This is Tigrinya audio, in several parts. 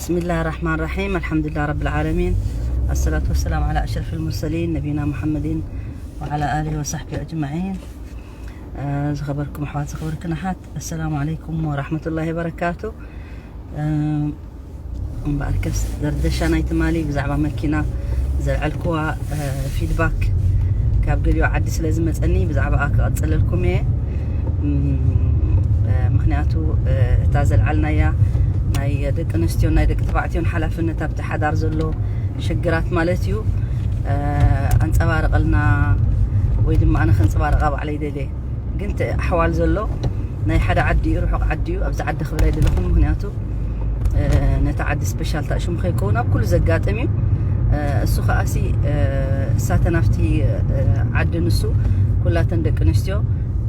بسم الله الرحمن الرحيم. الحمد لله رب العالمين. الصلاة والسلام على أشرف المرسلين نبينا محمد وعلى آله وصحبه أجمعين. ዝኸበርኩም ኣሕዋት፣ ዝኸበርክን ኣሓት፣ ኣሰላሙ ዓለይኩም ወራሕመቱላሂ ወበረካቱ። እምበኣርከስ፣ ደርደሻ ናይ ትማሊ ብዛዕባ መኪና ዘልዐልኩዋ ፊድባክ ካብ ገሊኦ ዓዲ ስለ ዝመፀኒ፣ ብዛዕባኣ ክቐፅለልኩም እየ። ምክንያቱ እታ ዘልዓልናያ ናይ ደቂ ኣንስትዮን ናይ ደቂ ተባዕትዮን ሓላፍነት ኣብቲ ሓዳር ዘሎ ሽግራት ማለት እዩ፣ ኣንፀባርቐልና ወይ ድማ ኣነ ከንፀባርቓ ባዕለይ ደልየ። ግን እቲ ኣሕዋል ዘሎ ናይ ሓደ ዓዲ እዩ፣ ርሑቕ ዓዲ እዩ። ኣብዚ ዓዲ ክብል ኣይደለኹን፣ ምክንያቱ ነቲ ዓዲ ስፔሻል ታሽሙ ከይከውን ኣብ ኩሉ ዘጋጥም እዩ። እሱ ከኣሲ እሳተን ኣብቲ ዓዲ ንሱ ኩላተን ደቂ ኣንስትዮ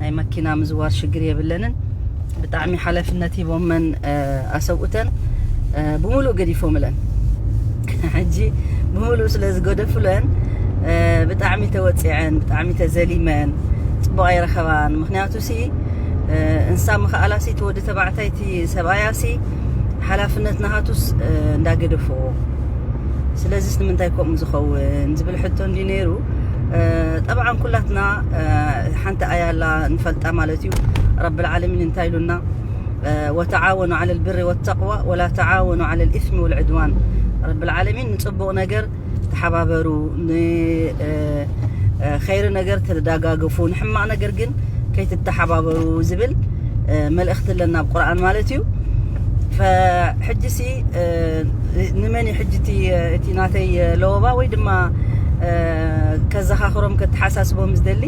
ናይ መኪና ምዝዋር ሽግር የብለንን። ብጣዕሚ ሓላፍነት ሂቦመን ኣሰብኡተን ብምሉእ ገዲፎምለን። ሕጂ ብምሉእ ስለ ዝገደፉለን ብጣዕሚ ተወፂዐን፣ ብጣዕሚ ተዘሊመን፣ ፅቡቕ ኣይረኸባን። ምክንያቱ ሲ እንሳ ምኽኣላ ሲ እቲ ወዲ ተባዕታይ እቲ ሰብኣያ ሲ ሓላፍነት ናሃቱስ እንዳገደፎ። ስለዚስ ንምንታይ ከምኡ ዝኸውን ዝብል ሕቶ እንዲ ነይሩ። ጠብዓን ኩላትና ሓንቲ ኣያላ ንፈልጣ ማለት እዩ። ረብል ዓለሚን እንታይ ኢሉና? وتعاونوا على البر والتقوى ولا تعاونوا على الإثم والعدوان። ረብል ዓለሚን ንፅቡቕ ነገር ተሓባበሩ፣ ንኸይሪ ነገር ተደጋገፉ፣ ንሕማቕ ነገር ግን ከይትተሓባበሩ ዝብል መልእኽቲ ኣለና ኣብ ቁርኣን ማለት እዩ። ፈሕጂ ሲ ንመን እዩ ሕጂ እቲ ናተይ ለወባ ወይ ድማ ከዘኻኽሮም ከተሓሳስቦም ዝደሊ?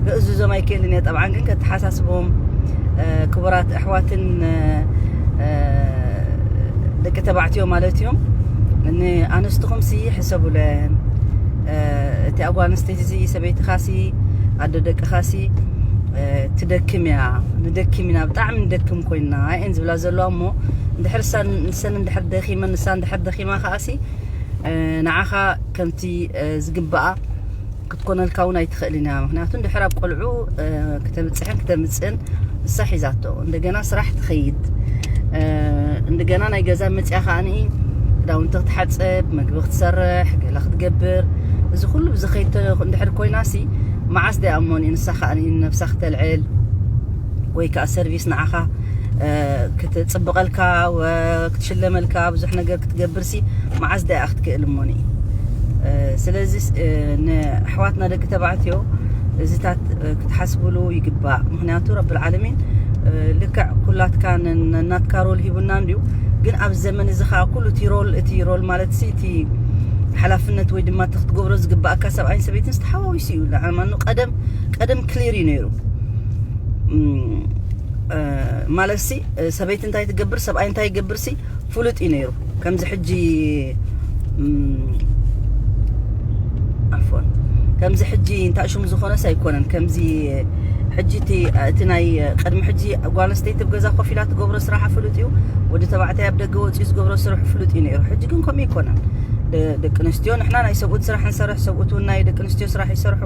ክእዝዞም ኣይክእልን እየ ጠብዓን፣ ግን ከተሓሳስቦም ክቡራት ኣሕዋትን ደቂ ተባዕትዮ ማለት እዮም። ንኣንስትኹም ሲ ሕሰቡለን። እቲ ኣጓል ኣንስተይቲ ሲ ሰበይትኻ ሲ ኣዶ ደቅኻ ሲ ትደክም እያ፣ ንደክም ኢና፣ ብጣዕሚ ንደክም ኮይና እየን ዝብላ ዘለዋ። እሞ እንድሕር ንሰን እንድሕር ደኺመን፣ ንሳ እንድሕር ደኺማ ከኣሲ ንዓኻ ከምቲ ዝግባኣ ክትኮነልካ እውን ኣይትኽእልን እያ። ምክንያቱ እንድሕር ኣብ ቆልዑ ክተብፅሕን ክተምፅእን ንሳ ሒዛቶ፣ እንደገና ስራሕ ትኸይድ፣ እንደገና ናይ ገዛ መፅያ ከዓኒ ክዳውንቲ ክትሓፅብ፣ ምግቢ ክትሰርሕ፣ ገለ ክትገብር፣ እዚ ኩሉ ብዝኸይድ እንድሕር ኮይና ሲ መዓስ ዲኣ እሞኒ ንሳ ከዓኒ ነብሳ ክተልዕል ወይ ከዓ ሰርቪስ ንዓኻ ክትፅብቐልካ ክትሽለመልካ ብዙሕ ነገር ክትገብር ሲ መዓስ ዲኣ ክትክእል እሞኒ። ስለዚ ንኣሕዋትና ደቂ ተባዕትዮ እዚታት ክትሓስብሉ ይግባእ። ምክንያቱ ረብል ዓለሚን ልክዕ ኩላትካ ናትካ ሮል ሂቡና እንድዩ። ግን ኣብ ዘመን እዚ ከዓ ኩሉ እቲ ሮል፣ እቲ ሮል ማለት ሲ እቲ ሓላፍነት ወይ ድማ እቲ ክትገብሮ ዝግባእካ ሰብኣይን ሰበይትን ዝተሓዋዊሱ እዩ። ንዓማኑ ቀደም ቀደም ክሊር እዩ ነይሩ። ማለት ሲ ሰበይቲ እንታይ ትገብር፣ ሰብኣይ እንታይ ይገብር ሲ ፍሉጥ እዩ ነይሩ። ከምዚ ሕጂ ዓፎን፣ ከምዚ ሕጂ እንታይ ሽሙ ዝኾነስ ኣይኮነን። ከምዚ ሕጂ እቲ ናይ ቀድሚ ሕጂ ጓል ኣንስተይቲ ኣብ ገዛ ኮፍ ኢላ ትገብሮ ስራሓ ፍሉጥ እዩ። ወዲ ተባዕታይ ኣብ ደገ ወፂኡ ዝገብሮ ስርሑ ፍሉጥ እዩ ነይሩ። ሕጂ ግን ከምኡ ኣይኮነን። ደቂ ኣንስትዮ ንሕና ናይ ሰብኡት ስራሕ ንሰርሕ፣ ሰብኡት እውን ናይ ደቂ ኣንስትዮ ስራሕ ይሰርሑ።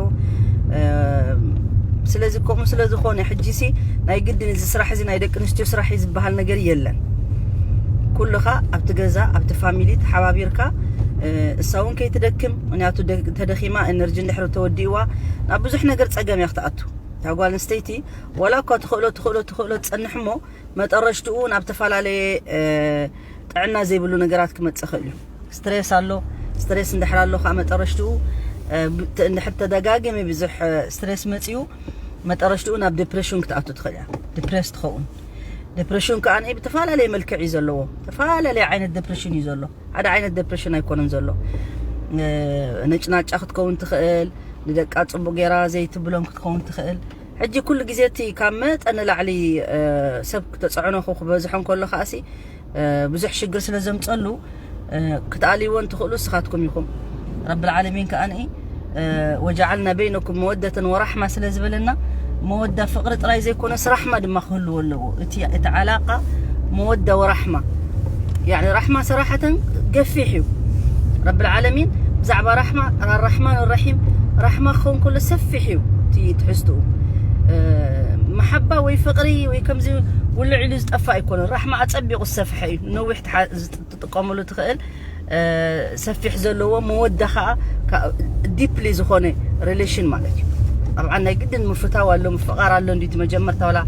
ስለዚ ከምኡ ስለ ዝኾነ ሕጂ ሲ ናይ ግድን እዚ ስራሕ እዚ ናይ ደቂ ኣንስትዮ ስራሕ እዩ ዝበሃል ነገር የለን። ኩልኻ ኣብቲ ገዛ ኣብቲ ፋሚሊ ተሓባቢርካ እሳ እውን ከይትደክም፣ ምክንያቱ ተደኺማ ኤነርጂ እንድሕር ተወዲእዋ ናብ ብዙሕ ነገር ፀገም እያ ክትኣቱ። እታ ጓል ኣንስተይቲ ዋላ እኳ ትኽእሎ ትኽእሎ ትኽእሎ ትፀንሕ እሞ መጠረሽትኡ ናብ ተፈላለየ ጥዕና ዘይብሉ ነገራት ክመፅእ ይኽእል እዩ። ስትሬስ ኣሎ። ስትሬስ እንድሕር ኣሎ ከዓ መጠረሽትኡ እንድሕር ተደጋገሚ ብዙሕ ስትሬስ መፅኡ መጠረሽትኡ ናብ ዲፕሬሽን ክትኣቱ ትኽእል እያ። ዲፕሬስ ትኸውን። ዲፕሬሽን ከዓ ብተፈላለየ መልክዕ እዩ ዘለዎ። ተፈላለየ ዓይነት ዲፕሬሽን እዩ ዘሎ። ሓደ ዓይነት ዲፕሬሽን ኣይኮነን ዘሎ። ነጭናጫ ክትከውን ትኽእል፣ ንደቃ ፅቡቅ ገይራ ዘይትብሎም ክትከውን ትኽእል። ሕጂ ኩሉ ግዜ እቲ ካብ መጠን ንላዕሊ ሰብ ክተፀዕኖ ክበዝሖ እንከሎ ከዓሲ ብዙሕ ሽግር ስለ ዘምፀሉ ክትኣልይዎ እንትኽእሉ ንስኻትኩም ኢኹም። ረብል ዓለሚን ከኣ ወጀዓልና በይነኩም መወደተን ወራሕማ ስለ ዝበለና መወዳ ፍቕሪ ጥራይ ዘይኮነስ ራሕማ ድማ ክህልዎ ኣለዎ። እቲ ዓላቃ መወዳ ወራሕማ ያኒ ራሕማ ሰራሓተን ገፊሕ እዩ። ረብል ዓለሚን ብዛዕባ ራሕማ ኣራሕማን ራሒም ራሕማ ክኸውን ከሎ ሰፊሕ እዩ እቲ ትሕዝትኡ። ሓባ ወይ ፍቕሪ ወይ ከምዚ ውልዕ ኢሉ ዝጠፋ ኣይኮነን። ራሕማ ኣጸቢቑ ዝሰፍሐ እዩ። ነዊሕ ትሓ-፣ ዝጥ-፣ ትጥቀመሉ ትኽእል፣ እ፣ ሰፊሕ ዘለዎ መወዳ ኸዓ ካ-፣ ዲፕሊ ዝኾነ ሪሌሽን ማለት እዩ። ኣብዓ ናይ ግድን ምፍታው ኣሎ፣ ምፍቓር ኣሎ። እንዲ እቲ መጀመርታ ዋላ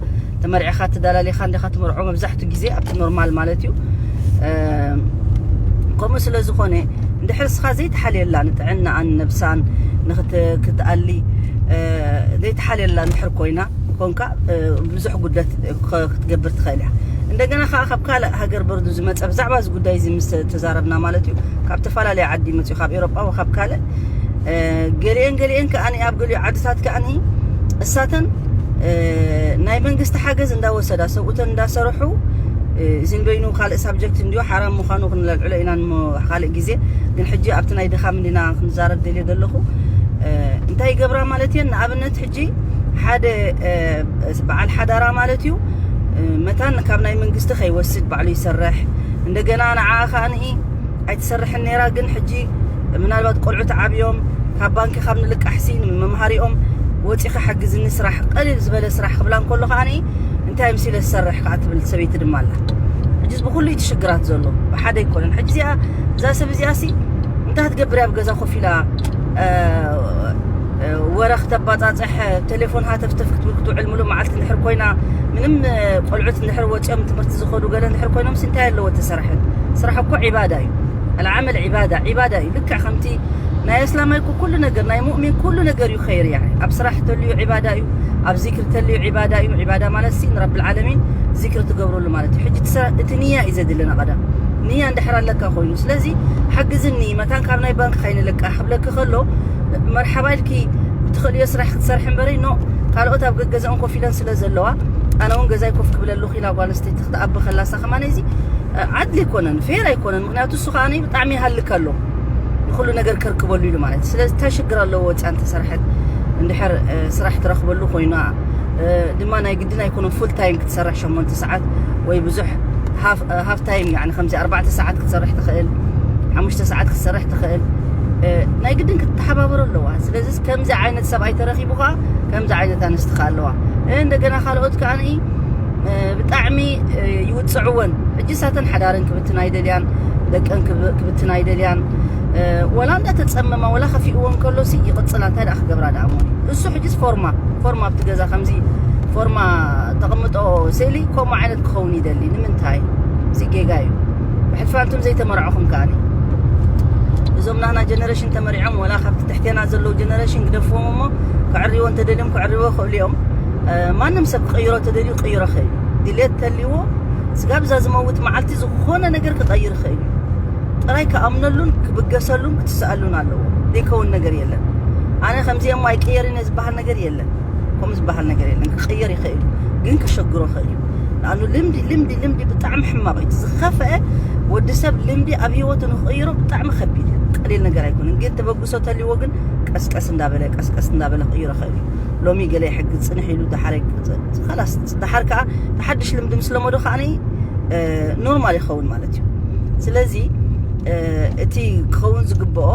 ተመርዒኻ ተዳላሊኻ እንዲኻ ትመርዖ መብዛሕትኡ ግዜ ኣብቲ ኖርማል ማለት እዩ። እ፣ ከምኡ ስለ ዝኾነ እንድሕር እስኻ ዘይተሓልየላ ንጥዕናኣን ነብሳን ንኽት-፣ ክትኣሊ፣ እ፣ ዘይተሓልየላ እንድሕር ኮይና ኮንካ፣ እ፣ ብዙሕ ጉድለት ክ-፣ ክትገብር ትኽእል እያ። እንደገና ኸዓ ካብ ካልእ ሃገር በርዱ ዝመጸ ብዛዕባ እዚ ጉዳይ እዚ ምስ ተዛረብና ማለት እዩ፣ ካብ ተፈላለየ ዓዲ መጽኡ፣ ካብ ኤውሮጳ ወይ ካብ ካልእ፣ እ፣ ገሊአን ገሊአን ከዓኒ ኣብ ገሊኡ ዓድታት ከዓኒ እሳተን፣ እ፣ ናይ መንግስቲ ሓገዝ እንዳወሰዳ ሰብኡተን እንዳሰርሑ፣ እ፣ እዚ ንበይኑ ካልእ ሳብጀክት እንዲዮ ሓራም ምዃኑ ክንለልዕሎ ኢና ንሞ-፣ ካልእ ግዜ። ግን ሕጂ ኣብቲ ናይ ድኻም እንዲና ክንዛረብ ደልየ ዘለኹ። እ፣ እንታይ ይገብራ ማለት እየን? ንኣብነት ሕጂ ሓደ፣ እ፣ በዓል ሓዳራ ማለት እዩ፣ እ፣ መታን ካብ ናይ መንግስቲ ከይወስድ ባዕሉ ይሰርሕ። እንደገና ንዓኣ ከዓኒ ኣይትሰርሕን ነይራ፣ ግን ሕጂ ምናልባት ቆልዑ ተዓብዮም ካብ ባንኪ ካብ ንልቃሕሲ ንመምሃሪኦም ወፂኺ ሓግዝኒ ስራሕ፣ ቀሊል ዝበለ ስራሕ ክብላ እንከሎ ከዓኒ እንታይ ምሲለ ዝሰርሕ ከዓ ትብል ሰበይቲ ድማ ኣላ። ሕጂስ ብኩሉ እዩ እቲ ሽግራት ዘሎ፣ ብሓደ ኣይኮነን። ሕጂ እዚኣ፣ እዛ ሰብ እዚኣ ሲ እንታይ ክትገብር እያ ኣብ ገዛ ኮፍ ኢላ፣ እ፣ እ፣ ወረ ክተባፃፅሕ፣ ቴሌፎን ሃተፍተፍ ክትብል ክትውዕል ምሉእ መዓልቲ እንድሕር ኮይና፣ ምንም፣ እ፣ ቆልዑት እንድሕር ወፂኦም ትምህርቲ ዝኸዱ ገለ እንድሕር ኮይኖም ሲ እንታይ ኣለዎ ተሰርሐ? ስራሕ እኮ ዒባዳ እዩ። ኣልዓመል ዒባዳ፣ ዒባዳ እዩ። ልክዕ ከምቲ ናይ እስላማይ እኮ ኩሉ ነገር፣ ናይ ሙእሚን ኩሉ ነገር እዩ ኸይር። ያኒ ኣብ ስራሕ ተልዩ ዒባዳ እዩ፣ ኣብ ዚክር ተልዩ ዒባዳ እዩ። ዒባዳ ማለት ሲ ንረብል ዓለሚን ዚክር ትገብረሉ ማለት እዩ። ሕጂ እቲ ስራ-፣ እቲ ንያ እዩ ዘድለና ቀደም። ንያ እንድሕር ኣለካ ኮይኑ፣ ስለዚ ሓግዝኒ መታን ካብ ናይ ባንክ ከይንልቃሕ ክብለኪ ከሎ መርሓባ ኢልኪ ትኽእልዮ ስራሕ ክትሰርሒ እምበረይ ኖ፣ ካልኦት ኣብ ገገዛኦም ኮፍ ኢለን ስለ ዘለዋ ኣነ እውን ገዛይ ኮፍ ክብለሉ ኢላ ጓል ኣንስተይቲ ክትኣቢ ከላ ሳ ከማን እዚ ዓድሊ ኣይኮነን፣ ፌር ኣይኮነን። ምክንያቱ እሱ ከዓ ብጣዕሚ ይሃልክ ኣሎ ንኩሉ ነገር ከርክበሉ ኢሉ ማለት እዩ። ስለዚ እንታይ ሽግር ኣለዎ ወፂኣ እንተሰርሐት እንድሕር፣ እ፣ ስራሕ ትረኽበሉ ኮይና፣ እ፣ ድማ ናይ ግድን ኣይኮነን ፉል ታይም ክትሰርሕ ሸሞንተ ሰዓት ወይ ብዙሕ ሃፍ፣ እ፣ ሃፍ ታይም፣ ያኒ ከምዚ ኣርባዕተ ሰዓት ክትሰርሕ ትኽእል፣ ሓሙሽተ ሰዓት ክትሰርሕ ትኽእል። እ፣ ናይ ግድን ክትተሓባበሩ ኣለዋ። ስለዚ ከምዚ ዓይነት ሰብኣይ ተረኺቡ ከዓ ከምዚ ዓይነት ኣንስቲ ከዓ ኣለዋ። እ፣ እንደገና ካልኦት ከዓ እ፣ ብጣዕሚ፣ እ፣ ይውፅዕወን። ሕጂ ሳተን ሓዳረን ክብትን ኣይደልያን፣ ደቀን ክብ-፣ ክብትን ኣይደልያን። እ፣ ወላ እንዳተፀመማ ወላ ከፊእወን ከሎ ሲ ይቕፅላ። እንታይ ደኣ ክገብራ ደኣ እሞ? እሱ ሕጂስ ፎርማ፣ ፎርማ ኣብቲ ገዛ ከምዚ ፎርማ ተቐምጦ ስእሊ ከምኡ ዓይነት ክኸውን ይደሊ። ንምንታይ? እዚ ጌጋ እዩ። ብሕልፊ ኣንቱም ዘይተመርዐኹም ከኣኒ እዞም ናህና ጀነሬሽን ተመሪዖም ወላ ካብቲ ትሕቴና ዘለዉ ጀነሬሽን ግደፍዎም እሞ ከዕርይዎ እንተደልዮም ከዕርይዎ ይኽእሉ እዮም። እ፣ ማንም ሰብ ክቕይሮ ተደልዩ ክቕይሮ ይኽእል እዩ። ድሌት ተልይዎ ስጋብ እዛ ዝመውት መዓልቲ ዝኾነ ነገር ክቐይር ይኽእል እዩ። ጥራይ ክኣምነሉን ክብገሰሉን ክትስኣሉን ኣለዎ። ዘይከውን ነገር የለን። ኣነ ከምዚ እሞ ኣይቅየርን እየ ዝበሃል ነገር የለን። ከምኡ ዝበሃል ነገር የለን። ክቕየር ይኽእል እዩ፣ ግን ከሸግሮ ይኽእል እዩ። ንኣኑ ልምዲ፣ ልምዲ፣ ልምዲ ብጣዕሚ ሕማቕ እዩ። እቲ ዝኸፍአ ወዲ ሰብ ልምዲ ኣብ ህይወቱ ንክቕይሮ ብጣዕሚ ከቢድ እዩ። ቀሊል ነገር ኣይኮነን። ግን ተበግሶ ተልይዎ ግን ቀስቀስ እንዳበለ፣ ቀስቀስ እንዳበለ ክቕይሮ ይኽእል እዩ። ሎሚ ገለ ይሕግዝ ጽንሕ ኢሉ ደሓር ኣይቅጽል። ኸላስ፣ ደሓር ከኣ ተሓድሽ ልምዲ ምስ ለመዶ ከኣ፣ እ፣ ኖርማል ይኸውን ማለት እዩ። ስለዚ፣ እ፣ እቲ ክኸውን ዝግብኦ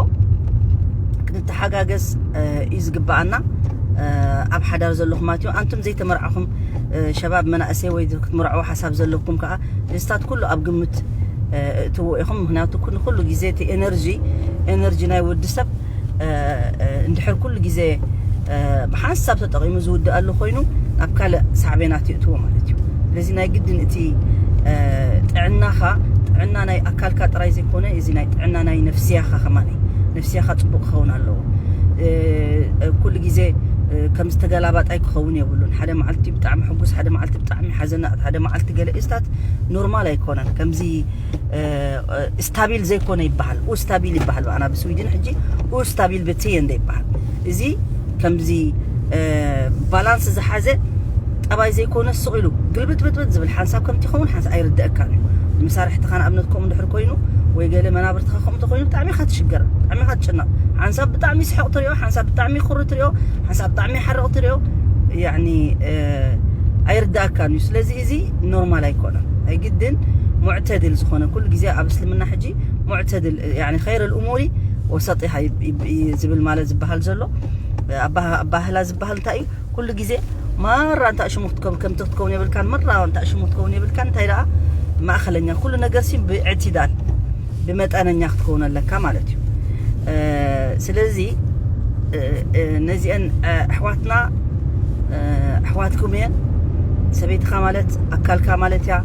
ክንተሓጋገዝ፣ እ፣ እዩ ዝግብኣና። እ፣ ኣብ ሓዳር ዘለኹም ማለት እዩ። ኣንቱም ዘይተመርዓኹም፣ እ፣ ሸባብ መናእሰይ ወይ ክትምርዕዎ ሓሳብ ዘለኩም ከኣ፣ ንስታት ኩሉ ኣብ ግምት፣ እ፣ እእትዎ ኢኹም። ምኽንያቱ ኩሉ፣ ኩሉ ግዜ እቲ ኤነርጂ፣ ኤነርጂ ናይ ወዲ ሰብ፣ እ፣ እ፣ እንድሕር ኩሉ ግዜ፣ እ፣ ብሓንሳብ ተጠቒሙ ዝውድኣሉ ኮይኑ፣ ናብ ካልእ ሳዕቤናት የእትዎ ማለት እዩ። ስለዚ ናይ ግድን እቲ፣ እ፣ ጥዕናኻ፣ ጥዕና ናይ ኣካልካ ጥራይ ዘይኮነ፣ እዚ ናይ ጥዕና ናይ ነፍስያኻ ከማን እዩ። ነፍስያኻ ጽቡቕ ክኸውን ኣለዎ። እ፣ እ፣ ኩሉ ግዜ፣ እ፣ ከምዚ ተገላባጣይ ክኸውን የብሉን። ሓደ መዓልቲ ብጣዕሚ ሕጉስ፣ ሓደ መዓልቲ ብጣዕሚ ሓዘናት፣ ሓደ መዓልቲ ገለ፣ እዚታት ኖርማል ኣይኮነን። ከምዚ፣ እ፣ እ፣ ስታቢል ዘይኮነ ይበሃል። ኡስታቢል ይበሃል ብኣና ብስዊድን ሕጂ ኡስታቢል ብትየንደ ይበሃል። እዚ ከምዚ፣ እ፣ ባላንስ ዝሓዘ ጠባይ ዘይኮነ ስቕ ኢሉ ግልብጥብጥብጥ ዝብል ሓንሳብ ከምቲ ይኸውን ሓንሳብ ኣይርደኣካን እዩ። መሳርሕትኻ ንኣብነት ከምኡ እንድሕር ኮይኑ ወይ ገለ መናብርትኻ ከምኡ ተኮይኑ ብጣዕሚ ኢኻ ትሽገር፣ ብጣዕሚ ኢኻ ትጭነቕ። ሓንሳብ ብጣዕሚ ስሕቕ ትሪኦ፣ ሓንሳብ ብጣዕሚ ኩሪ ትሪኦ፣ ሓንሳብ ብጣዕሚ ሓርቕ ትሪኦ፣ ያኒ፣ እ፣ ኣይርደኣካን እዩ። ስለዚ እዚ ኖርማል ኣይኮነን። ኣይግድን ሙዕተድል ዝኾነ ኩሉ ግዜ ኣብ እስልምና ሕጂ ሙዕተድል፣ ያኒ ኸይር ልእሙሪ ወሰጢሃ ይብ-፣ ይብ-፣ ዝብል ማለት ዝበሃል ዘሎ ኣባ-፣ ኣባህላ ዝበሃል እንታይ እዩ? ኩሉ ግዜ ማራ እንታ ሽሙ ክትከውን ከምቲ ክትከውን የብልካን፣ ማራ እንታ ሽሙ ክትከውን የብልካን። እንታይ ደኣ ማእኸለኛ፣ ኩሉ ነገር ሲ ብእዕትዳል፣ ብመጠነኛ ክትከውን ኣለካ ማለት እዩ። ስለዚ ነዚአን ኣሕዋትና ኣሕዋትኩም እየን። ሰበይትኻ ማለት ኣካልካ ማለት እያ፣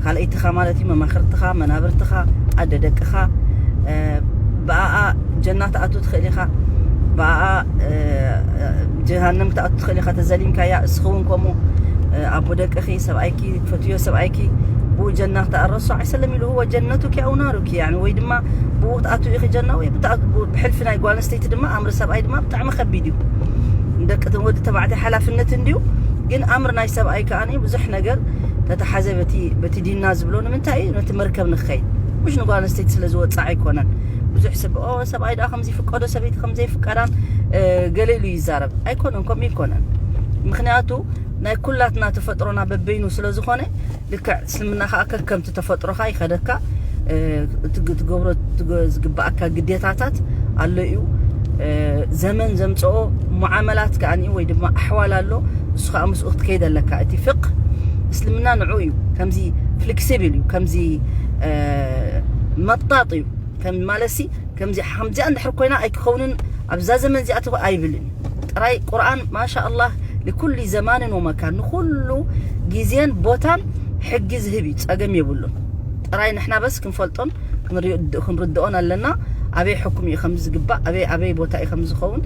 ካልኣይትኻ ማለት እዩ፣ መማክርትኻ፣ መናብርትኻ፣ ኣደ ደቅኻ። ብኣኣ ጀና ትኣቱ ትኽእል ኢኻ፣ ብኣኣ ጀሃነም ክትኣቱ ትኽእል ኢኻ ተዘሊምካያ። እስኺ እውን ከምኡ ኣቦ ደቅኺ፣ ሰብኣይኪ፣ ትፈትዮ ሰብኣይኪ ብኡ ጀና ክትኣረሶ፣ ኣይሰለም ኢሉ፣ هو جنتك أو نارك يعني። ወይ ድማ ብኡ ክትኣቱ ኢኺ ጀና ወይ ብሕልፊ ናይ ጓል ኣንስተይቲ ድማ ኣምሪ ሰብኣይ ድማ ብጣዕሚ ከቢድ እዩ። ደቂ ወዲ ተባዕታይ ሓላፍነት እንድዩ፣ ግን ኣምሪ ናይ ሰብኣይ ከኣ ብዙሕ ነገር ተተሓዘ በቲ ዲንና ዝብሎ። ንምንታይ እዩ? ነቲ መርከብ ንኸይድ፣ ምሽ ንጓል ኣንስተይቲ ስለ ዝወፅእ ኣይኮነን። ብዙሕ ሰብ ሰብኣይ ደኣ ከምዚ ይፍቀዶ፣ ሰበይቲ ከምዘይ ፍቀዳን ገለ ኢሉ ይዛረብ። ኣይኮነን፣ ከምኡ ኣይኮነን። ምክንያቱ ናይ ኩላትና ተፈጥሮና በበይኑ ስለ ዝኾነ፣ ልክዕ እስልምና ከዓ ከከምቲ ተፈጥሮኻ ይኸደካ። ትገብሮ ዝግባኣካ ግዴታታት ኣሎ እዩ። ዘመን ዘምፀኦ ሙዓመላት ከኣ ወይ ድማ ኣሕዋል ኣሎ፣ እሱ ከዓ ምስኡ ክትከይድ ኣለካ። እቲ ፍቅ እስልምና ንዑ እዩ። ከምዚ ፍሌክሲብል እዩ፣ ከምዚ መጣጥ እዩ። ከም ማለሲ ከምዚ ከምዚኣ እንድሕር ኮይና ኣይክኸውንን፣ ኣብዛ ዘመን እዚኣ ትኾ ኣይብልን። ጥራይ ቁርኣን ማሻ ኣላህ ልኩሉ ዘማንን ወመካን፣ ንኩሉ ግዜን ቦታን ሕጊ ዝህብ እዩ፣ ጸገም የብሉን። ጥራይ ንሕና በስ ክንፈልጦን ክንርድኦን ኣለና። ኣበይ ሕኩም እዩ ከም ዝግባእ፣ ኣበይ ኣበይ ቦታ እዩ ከም ዝኸውን።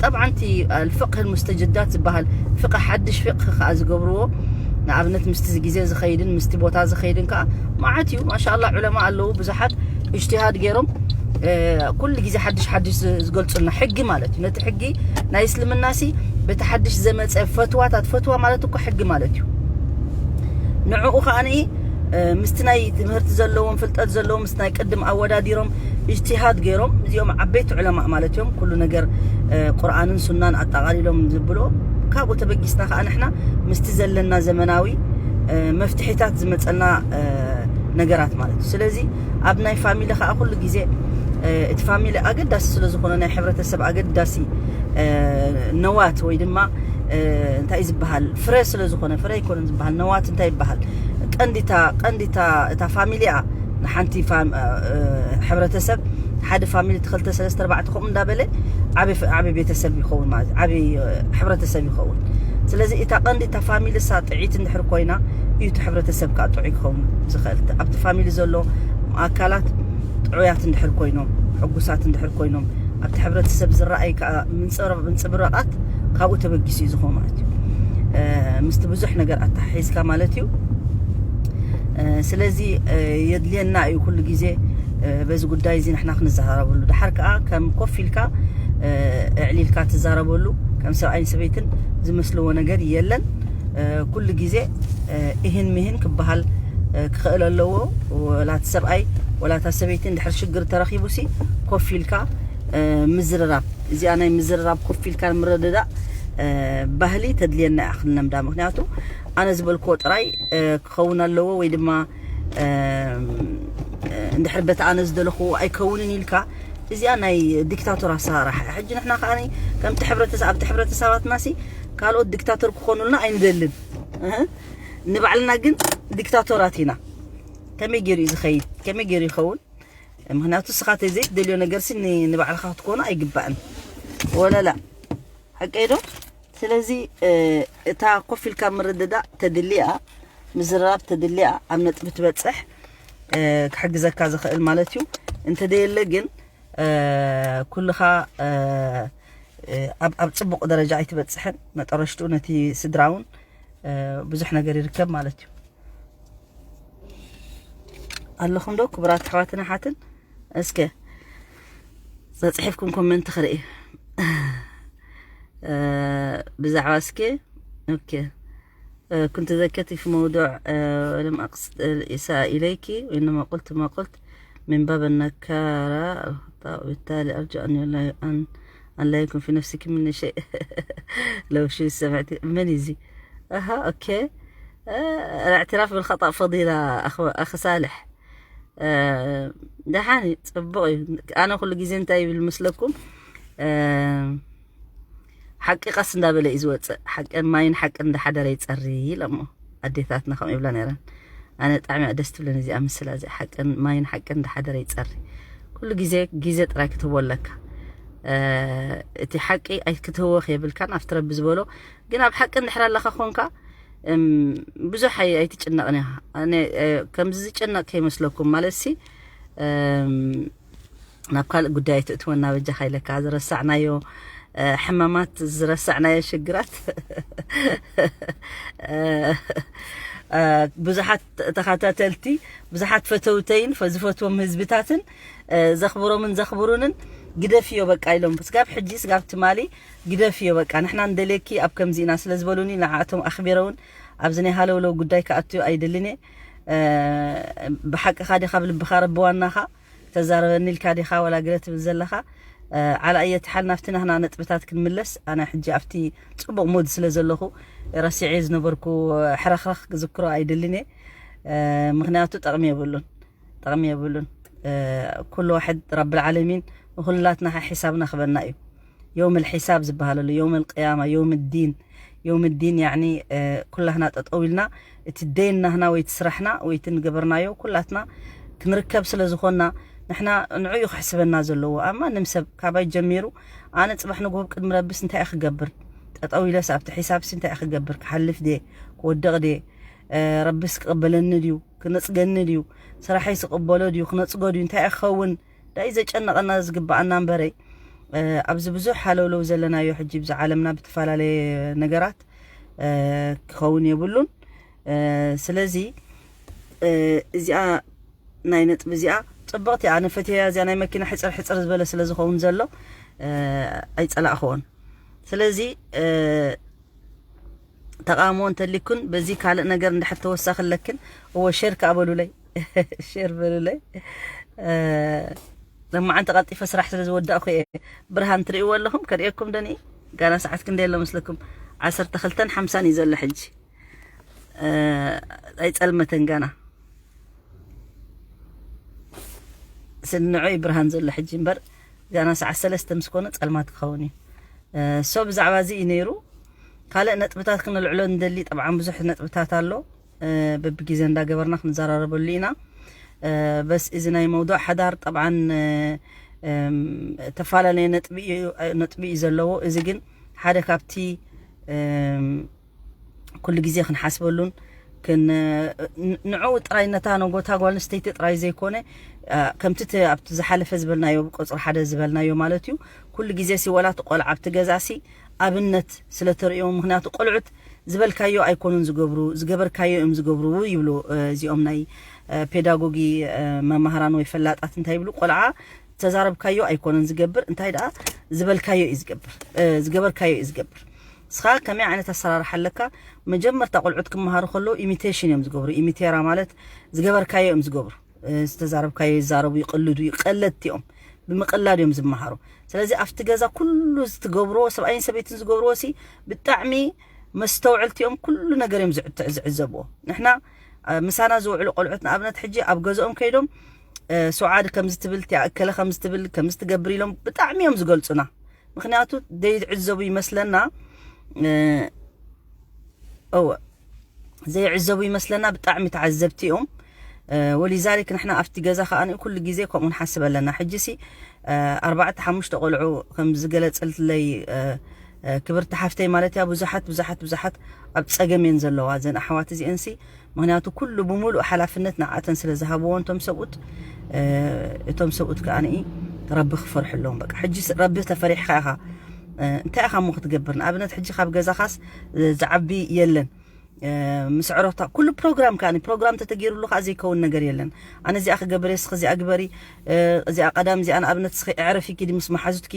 ጠብዓን እቲ ኣልፍቅህ ሙስተጀዳት ዝበሃል ፍቅህ፣ ሓድሽ ፍቅህ ከዓ ዝገብርዎ፣ ንኣብነት ምስቲ ግዜ ዝኸይድን ምስቲ ቦታ ዝኸይድን ከዓ መዓት እዩ። ማሻ ኣላህ ዑለማ ኣለዉ ብዙሓት እጅትሃድ ገይሮም ኩሉ ግዜ ሓድሽ ሓድሽ ዝገልፁልና ሕጊ ማለት እዩ። ነቲ ሕጊ ናይ እስልምና ሲ በቲ ሓድሽ ዘመፀ ፈትዋታት፣ ፈትዋ ማለት እኮ ሕጊ ማለት እዩ። ንዕኡ ከዓኒ ምስቲ ናይ ትምህርቲ ዘለዎም ፍልጠት ዘለዎም ምስ ናይ ቅድም ኣወዳዲሮም እጅትሃድ ገይሮም፣ እዚኦም ዓበይቲ ዑለማ ማለት እዮም። ኩሉ ነገር ቁርኣንን ሱናን ኣጠቓሊሎም ዝብሎ፣ ካብኡ ተበጊስና ከዓ ንሕና ምስቲ ዘለና ዘመናዊ መፍትሒታት ዝመፀልና ነገራት ማለት እዩ። ስለዚ ኣብ ናይ ፋሚሊ ከዓ ኩሉ ግዜ እቲ ፋሚሊ ኣገዳሲ ስለ ዝኾነ፣ ናይ ሕብረተሰብ ኣገዳሲ ነዋት ወይ ድማ እንታይ ዝበሃል፣ ፍረ ስለ ዝኾነ፣ ፍረ ኣይኮነን ዝበሃል፣ ነዋት እንታይ ይበሃል? ቀንዲታ ቀንዲታ እታ ፋሚሊ እያ። ንሓንቲ ፋም- እ- እ- ሕብረተሰብ፣ ሓደ ፋሚሊ፣ ክልተ ሰለስተ ኣርባዕተ ከምኡ እንዳበለ ዓቢ ፍ- ዓቢ ቤተሰብ ይኸውን ማለት እዩ። ዓቢ እ- ሕብረተሰብ ይኸውን። ስለዚ እታ ቀንዲ እታ ፋሚሊ እሳ ጥዒት እንድሕር ኮይና እዩ እቲ ሕብረተሰብ ከዓ ጥዑይ ክኸውን ዝኽእል። ኣብቲ ፋሚሊ ዘሎ ኣካላት ጥዑያት እንድሕር ኮይኖም፣ ሕጉሳት እንድሕር ኮይኖም፣ ኣብቲ ሕብረተሰብ ዝረኣይ ከዓ ምንፅብረ- ምንፅብረቓት ካብኡ ተበጊሱ እዩ ዝኾን ማለት እዩ። ምስቲ ብዙሕ ነገር ኣተሓሒዝካ ማለት እዩ። ስለዚ የድልየና እዩ ኩሉ ግዜ በዚ ጉዳይ እዚ ንሕና ክንዘራረበሉ። ድሓር ከዓ ከም ኮፍ ኢልካ እዕሊልካ ትዛረበሉ፣ ከም ሰብኣይን ሰበይትን ዝመስልዎ ነገር የለን። ኩሉ ግዜ እህን ምህን ክበሃል ክኽእል ኣለዎ። ወላቲ ሰብኣይ ወላታ ሰበይቲ እንድሕር ሽግር ተረኺቡ ሲ ኮፍ ኢልካ ምዝርራብ፣ እዚኣ ናይ ምዝርራብ ኮፍ ኢልካ ምርድዳእ ባህሊ ተድልየና እያ ክንለምዳ። ምክንያቱ ኣነ ዝበልክዎ ጥራይ ክኸውን ኣለዎ ወይ ድማ እንድሕር በቲ ኣነ ዝደለኽዎ ኣይከውንን ኢልካ፣ እዚኣ ናይ ዲክታቶር ኣሰራርሓ እያ። ሕጂ ንሕና ከዓ ከምቲ ሕብረተሰብ ኣብቲ ሕብረተሰባትና ሲ ካልኦት ዲክታቶር ክኾኑልና ኣይንደልን። ንባዕልና ግን ዲክታቶራት ኢና። ከመይ ገይሩ እዩ ዝኸይድ? ከመይ ገይሩ ይኸውን? ምክንያቱ ንስኻ ዘይትደልዮ ነገር ሲ ንባዕልኻ ክትኮኑ ኣይግባእን። ወለላ ሓቀይ ዶ? ስለዚ እታ ኮፍ ኢልካ ምርድዳእ ተድልያ፣ ምዝራብ ተድልያ፣ ኣብ ነጥቢ ትበፅሕ ክሕግዘካ ዝኽእል ማለት እዩ። እንተደየለ ግን ኩልኻ ኣብ ኣብ ፅቡቕ ደረጃ ኣይትበፅሕን። መጠረሽትኡ ነቲ ስድራ እውን ብዙሕ ነገር ይርከብ ማለት እዩ። ኣለኹም ዶ ክቡራት ኣሕዋትን ኣሓትን? እስከ ጸጽሒፍኩም ኮመንት ክርኢ ብዛዕባ እስከ ኦኬ። كنت ذكرت في موضوع ولم أقصد الإساءة إليك، وإنما قلت ما قلت من باب النكارة الخطأ، وبالتالي أرجو أن لا أن أن لا يكون في نفسك مني شيء. لو شو سمعتي من يزي؟ أها، أوكي. الاعتراف بالخطأ فضيلة أخ صالح. ደሓን እዩ፣ ፅቡቕ እዩ። ኣነ ኩሉ ግዜ እንታይ ይብል ምስለኩም? ሓቂ ቀስ እንዳበለ እዩ ዝወፅእ። ሓቂ ማይን ሓቂ እንዳሓደረ ይፀሪ ኢለሞ ኣዴታትና ከምኡ ይብላ ነይረን። ኣነ ጣዕሚ ደስ ትብለን እዚኣ ምስላ እዚ ሓቅን ማይን ሓቅን እንዳሓደረ ይፀሪ። ኩሉ ግዜ ግዜ ጥራይ ክትህቦ ኣለካ። እቲ ሓቂ ኣይክትህወ ከየብልካን ኣብቲ ረቢ ዝበሎ ግን ኣብ ሓቂ እንድሕር ኣለካ ኮንካ ብዙሕ ኣይትጭነቕን ኢኻ። ከምዚ ዝጭነቕ ከይመስለኩም ማለት ሲ ናብ ካልእ ጉዳይ ኣይትእትወና በጃኻ ኢለካ። ዝረሳዕናዮ ሕማማት፣ ዝረሳዕናዮ ሽግራት ብዙሓት ተኸታተልቲ፣ ብዙሓት ፈተውተይን ዝፈትዎም ህዝብታትን ዘኽብሮምን ዘኽብሩንን ግደፍዮ በቃ ኢሎም። ስጋብ ሕጂ ስጋብ ትማሊ ግደፍዮ በቃ ንሕና እንደልየኪ ኣብ ከምዚ ኢና ስለ ዝበሉኒ ንዓኣቶም ኣኽቢረ እውን ኣብዚ ናይ ሃለውለው ጉዳይ ክኣትዩ ኣይደልን እየ። ብሓቅኻ ዲኻ ብልብኻ ረቢ ዋናኻ ተዛረበኒ ኢልካ ዲኻ ዋላ ገለ ትብል ዘለኻ? ዓላ እየ ትሓል ናብቲ ናህና ነጥብታት ክንምለስ። ኣነ ሕጂ ኣብቲ ፅቡቕ ሙድ ስለ ዘለኹ ረሲዐ ዝነበርኩ ሕረኽረኽ ክዝክሮ ኣይደልን እየ። ምክንያቱ ጠቕሚ የብሉን፣ ጠቕሚ የብሉን። ኩሉ ዋሕድ ረብል ዓለሚን ንኩላትና ሒሳብና ክበና እዩ። የውም ልሒሳብ ዝበሃል ኣሎ፣ የውም ልቅያማ፣ የውም ዲን፣ የውም ዲን ያኒ ኩላህና ጠጠው ኢልና እቲ ደይን ናህና ወይ እቲ ስራሕና ወይ እቲ ንገበርናዮ ኩላትና ክንርከብ ስለ ዝኾንና ንሕና ንዑ እዩ ክሕስበና ዘለዎ። ኣብ ማንም ሰብ ካባይ ጀሚሩ ኣነ ፅባሕ ንግሆ ቅድሚ ረብስ እንታይ እየ ክገብር? ጠጠው ኢለስ ኣብቲ ሒሳብሲ እንታይ እየ ክገብር? ክሓልፍ ድየ? ክወድቕ ድየ? ረብስ ክቕበለኒ ድዩ? ክነፅገኒ ድዩ? ስራሐይ ዝቕበሎ ድዩ? ክነፅጎ ድዩ? እንታይ እየ ክኸውን? ዳይ ዘጨነቐና ዝግበኣና እምበረይ ኣብዚ ብዙሕ ሃለውለው ዘለናዮ ሕጂ ብዚ ዓለምና ብተፈላለየ ነገራት ክኸውን የብሉን። ስለዚ እዚኣ ናይ ነጥቢ እዚኣ ፅብቕቲ እያ። ኣነ ፈትየያ እዚኣ ናይ መኪና ሕፅር ሕፅር ዝበለ ስለ ዝኸውን ዘሎ ኣይፀላእኽዎን። ስለዚ ተቃውሞ እንተሊኩን በዚ ካልእ ነገር እንድሕር ተወሳኺ ኣለክን እዎ ሼር ከኣ በሉለይ። ሼር በሉለይ። ለማዓንቲ ቀልጢፈ ስራሕ ስለ ዝወዳእኩ እየ። ብርሃን ትርእይዎ ኣለኹም? ከርእየኩም ደኒ ጋና ሰዓት ክንደይ ኣሎ መስለኩም? ዓሰርተ ክልተን ሓምሳን እዩ ዘሎ ሕጂ። ኣይጸልመተን ጋና። ስንዑ እዩ ብርሃን ዘሎ ሕጂ እምበር ጋና ሰዓት ሰለስተ ምስ ኮነ ጸልማት ክኸውን እዩ። ሶ ብዛዕባ እዚ እዩ ነይሩ። ካልእ ነጥብታት ክነልዕሎ እንደሊ ጠብዓን ብዙሕ ነጥብታት ኣሎ። በብግዜ እንዳገበርና ክንዘራረበሉ ኢና። በስ እዚ ናይ መውዱዕ ሓዳር ጠብዓን ተፈላለየ ነጥቢ እዩ ዘለዎ። እዚ ግን ሓደ ካብቲ ኩሉ ግዜ ክንሓስበሉን ንዕኡ ጥራይ ነታ ነጎታ ጓል ኣንስተይቲ ጥራይ ዘይኮነ ከምቲ ኣብቲ ዝሓለፈ ዝበልናዮ ብቆፅሪ ሓደ ዝበልናዮ ማለት እዩ። ኩሉ ግዜ ሲ ወላ እቲ ቆልዓ ኣብቲ ገዛ ሲ ኣብነት ስለ ተርእዮም። ምክንያቱ ቆልዑት ዝበልካዮ ኣይኮኑን ዝገብሩ፣ ዝገበርካዮ እዮም ዝገብሩ ይብሉ። እዚኦም ናይ ፔዳጎጊ መማህራን ወይ ፈላጣት እንታይ ይብሉ? ቆልዓ ዝተዛረብካዮ ኣይኮነን ዝገብር፣ እንታይ ደኣ ዝበልካዮ እዩ ዝገብር፣ ዝገበርካዮ እዩ ዝገብር። ንስኻ ከመይ ዓይነት ኣሰራርሓ ኣለካ? መጀመርታ ቆልዑት ክመሃሩ ከለዉ ኢሚቴሽን እዮም ዝገብሩ። ኢሚቴራ ማለት ዝገበርካዮ እዮም ዝገብሩ። ዝተዛረብካዮ ይዛረቡ፣ ይቕልዱ፣ ይቐለድቲ እዮም። ብምቕላድ እዮም ዝመሃሩ። ስለዚ ኣብቲ ገዛ ኩሉ ዝትገብርዎ ሰብኣይን ሰበይትን ዝገብርዎ ሲ ብጣዕሚ መስተውዕልቲ እዮም። ኩሉ ነገር እዮም ዝዕዘብዎ። ንሕና ምሳና ዝውዕሉ ቆልዑት ንኣብነት ሕጂ ኣብ ገዝኦም ከይዶም ሱዓድ ከምዚ ትብል እቲኣ እከለ ከምዚ ትብል ከምዚ ትገብር ኢሎም ብጣዕሚ እዮም ዝገልፁና። ምክንያቱ ዘይዕዘቡ ይመስለና። እወ ዘይዕዘቡ ይመስለና። ብጣዕሚ ተዓዘብቲ እዮም። ወሊዛሊክ ንሕና ኣብቲ ገዛ ከዓ ኩሉ ግዜ ከምኡ ንሓስብ ኣለና። ሕጂ ሲ ኣርባዕተ ሓሙሽተ ቆልዑ ከም ዝገለፀልትለይ ክብርቲ ሓፍተይ ማለት እያ ብዙሓት ብዙሓት ብዙሓት ኣብ ፀገም እየን ዘለዋ እዘን ኣሕዋት እዚአን ሲ ምክንያቱ ኩሉ ብምሉእ ሓላፍነት ንዓተን ስለ ዝሃብዎ እቶም ሰብኡት እቶም ሰብኡት ከዓ ረቢ ክፈርሑ ኣለዎም። በቃ ሕጂ ረቢ ተፈሪሕካ ኢኻ እንታይ ኢኻ እሞ ክትገብር? ንኣብነት ሕጂ ካብ ገዛኻስ ዝዓቢ የለን። ምስ ዕረፍታ ኩሉ ፕሮግራም ከኣ ፕሮግራም ተተገይሩሉ ከኣ ዘይከውን ነገር የለን። ኣነ እዚኣ ክገብር እየ፣ እስኺ እዚኣ ግበሪ፣ እዚኣ ቀዳም እዚኣ ንኣብነት እስኺ እዕረፊ ኪዲ ምስ መሓዙትኪ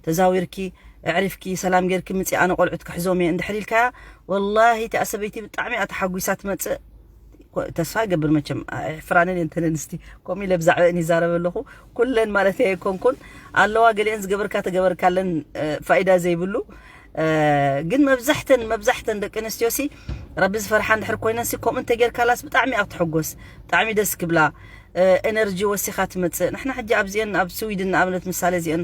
ተዛዊርኪ እዕሪፍኪ ሰላም ጌርኪ ምፂ ኣነ ቆልዑት ክሕዞም እየ እንድሕር ኢልካያ ወላሂ እቲኣ ሰበይቲ ብጣዕሚ እያ ተሓጒሳ ትመፅእ። ተስፋ ይገብር መቸም ኣሕፍራንን እንተነንስቲ ከምኡ ኢለ ብዛዕባአን ይዛረብ ኣለኹ። ኩለን ማለት ኣይኮንኩን ኣለዋ ገሊአን ዝገበርካ ተገበርካለን ፋይዳ ዘይብሉ ግን መብዛሕተን መብዛሕተን ደቂ ኣንስትዮ ሲ ረቢ ዝፈርሓ እንድሕር ኮይነን ሲ ከምኡ እንተጌርካላስ ብጣዕሚ ኣብ ትሕጎስ ብጣዕሚ ደስ ክብላ ኤነርጂ ወሲኻ ትመፅእ። ንሕና ሕጂ ኣብዚአን ኣብ ስዊድን ንኣብነት ምሳሌ እዚአን